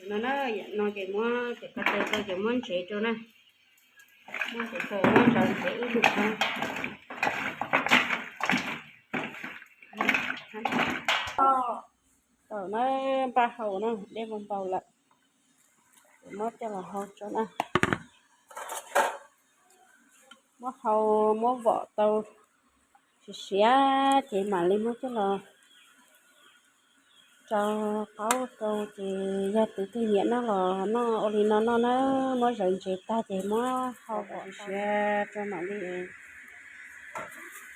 No na, no ces muab cov ko taw rau ces muab ntsev rau na. Muab cov ko taw muab ntsev ib lwm na. Tau na, npaj hau na, dej npau npau lawm. Muab coj los hau tso na. Muab hau, muab vom tau siav siav ces mam li muab coj los tso qaub rau ces yog tus twg nyiam noj los noj ua li no noj na. Muab zawv ntsev tag ces muab hau vom siav rau mam li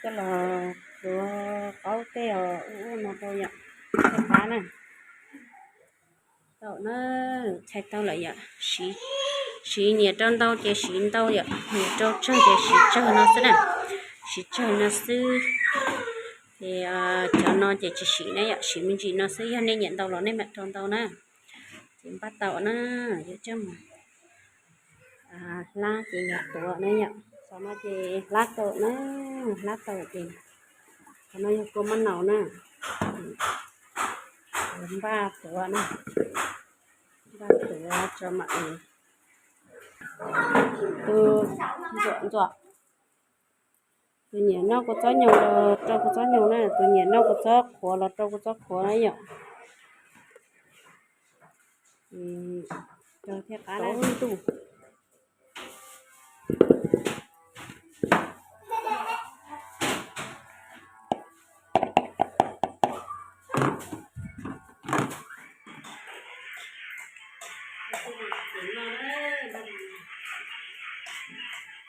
coj los tuav qaub tej os ub ub no rau yom. Tej qab na. Tau na, txhais tau lawm yom. Siv nyiam rau ntau ces siv ntau yom, nyiam rau tsawg ces siv tsawg no xwb na. Siv tsawg no xwb. Ces cov no ces tsis siv na yom, siv me ntsis no xwb, yog nej nyiam ntau los nej mam rau ntau na. Ces npaj tau na, yuav coj mus hlab ces yog tuav na yom. Qhov no ces hlab tau na, hlab tau ces qhov no yog kua maj naus na. Npaj tuav na, npaj tuav tso mam li. Tus ntxuam ntxuam, tus nyiam noj kua txob nyoos los rau kua txob nyoos na, tus nyiam noj kua txob qhuav los rau kua txob qhuav na yom. Rau thiaj qab na. Ntuj,